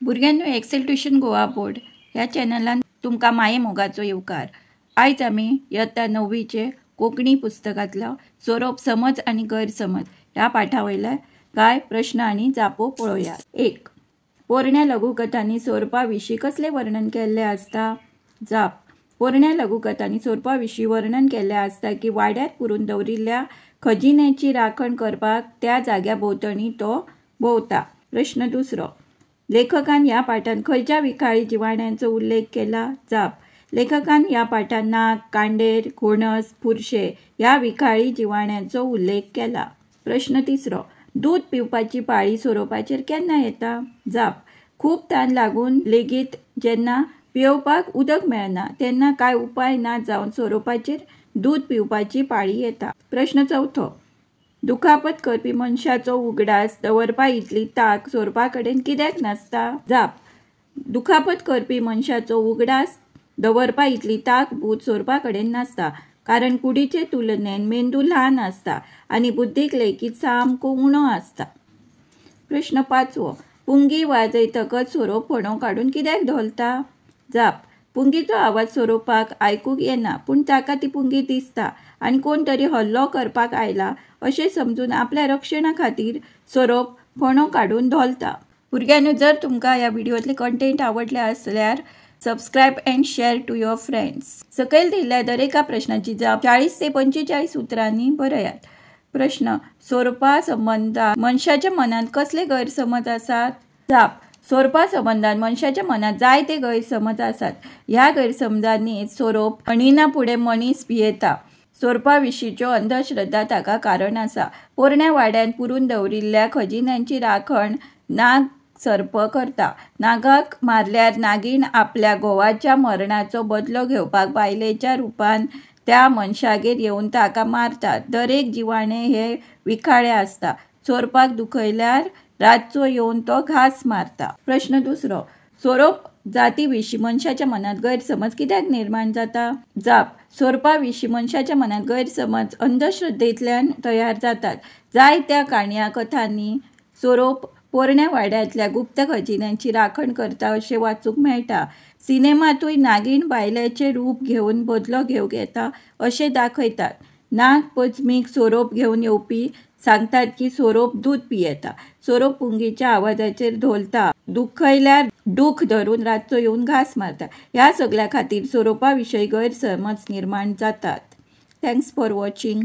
भुरग्यांनो, XL tuition Goa board ह्या चॅनलान तुमकां माये मोगाचो येवकार. आयज आमी यत्ता णव्वीचे कोंकणी पुस्तकांतलो सोरोप समज आनी गैरसमज ह्या पाठा वयले कांय प्रश्न आनी जापो पळोवया. एक, पोरण्या लघुकथांनी सोरपा विशीं कसलें वर्णन केल्लें आसता? जाप, पोरण्या लघुकथांनी सोरपा विशीं वर्णन केल्लें आसता की वाड्यांत पुरून दवरिल्ल्या खजिन्याची राखण करपाक त्या जाग्या भोंवतणी तो भोंवता. प्रश्न दुसरो, लेखकान ह्या पाठांत खंयच्या विखाळी जिवाण्यांचो उल्लेख केला? जाप, लेखकान ह्या पाठांत नाग, कांडेर, घोणस, फुरशे ह्या विखाळी जिवाण्यांचो उल्लेख केला. प्रश्न तिसरो, दूद पिवपाची पाळी सोरोपाचेर केन्ना येता? जाप, खूब तान लागून लेगीत जेन्ना पियोवपाक उदक मेळना तेन्ना कांय उपाय ना जावन सोरोपाचेर दूद पिवपाची पाळी येता. प्रश्न चवथो, दुखापत करपी मनशाचो उगडास दवरपा इतली तांक सोरपा कडेन कित्याक नासता? जाप, दुखापत करपी मनशाचो उगडास दवरपा इतली तांक बूद सोरपा कडेन नासता, कारण कुडीचे तुलनेन मेंदू ल्हान आसता आनी बुद्दीक लेगीत सामको उणो आसता. प्रश्न पांचवो, पुंगी वाजयतकच सोरोप फणो काडून कित्याक धोलता? जाप, पुंगीचो आवाज सोरोपाक आयकूंक येना, पूण ताका ती पुंगी दिसता आनी कोण तरी हल्लो करपाक आयला अशें समजून आपल्या रक्षणा खातीर सोरोप फणो काडून धोलता. भुरग्यांनो, जर तुमकां ह्या व्हिडियोतले कंटेंट आवडले आसल्यार subscribe and share to your friends. सकयल दिल्ल्या दरेका प्रश्नाची जाप 40 ते 45 उतरांनी बरयात. प्रश्न, सोरपा संबंदान मनशाच्या मनांत कसले गैरसमज आसात? जाप, सोरपा संबंदान मनशाच्या मनांत जायते गैरसमज आसात. ह्या गैरसमजांनी सोरोप म्हणिना फुडें मनीस भियेता. सोरपा विशींच्यो अंधश्रद्धा ताका कारण आसा. पोरण्या वाड्यांत पुरून दवरिल्ल्या खजिन्यांची राखण नाग सर्प करता. नागाक मारल्यार नागीण आपल्या घोवाच्या मरणाचो बदलो घेवपाक बायलेच्या रुपान त्या मनशागेर येवन ताका मारता. दरेक जिवाणें हें विखाळें आसता. सोरपाक दुखयल्यार रातचो येवन तो घांस मारता. प्रश्न दुसरो, सोरोप जाती विशीं मनशाच्या मनांत गैरसमज कित्याक निर्माण जाता? जाप, सोरपा विशीं मनशाच्या मनांत गैरसमज अंधश्रद्धेंतल्यान तयार जातात. जायत्या काणयां कथांनी सोरोप पोरण्या वाड्यांतल्या गुप्त खजिन्यांची राखण करता अशें वाचूंक मेळटा. सिनेमांतूय नागीण बायलेचें रूप घेवन बदलो घेवंक येता अशें दाखयतात. नागपंचमीक सोरोप घेवन येवपी सांगतात की सोरोप दूद पियेता. सोरोप पुंगीच्या आवाजाचेर धोलता. दुखयल्यार दूख धरून रातचो येवन घांस मारता. ह्या सगल्या खातीर सोरोपा विशीं गैरसमज निर्माण जातात. Thanks for watching.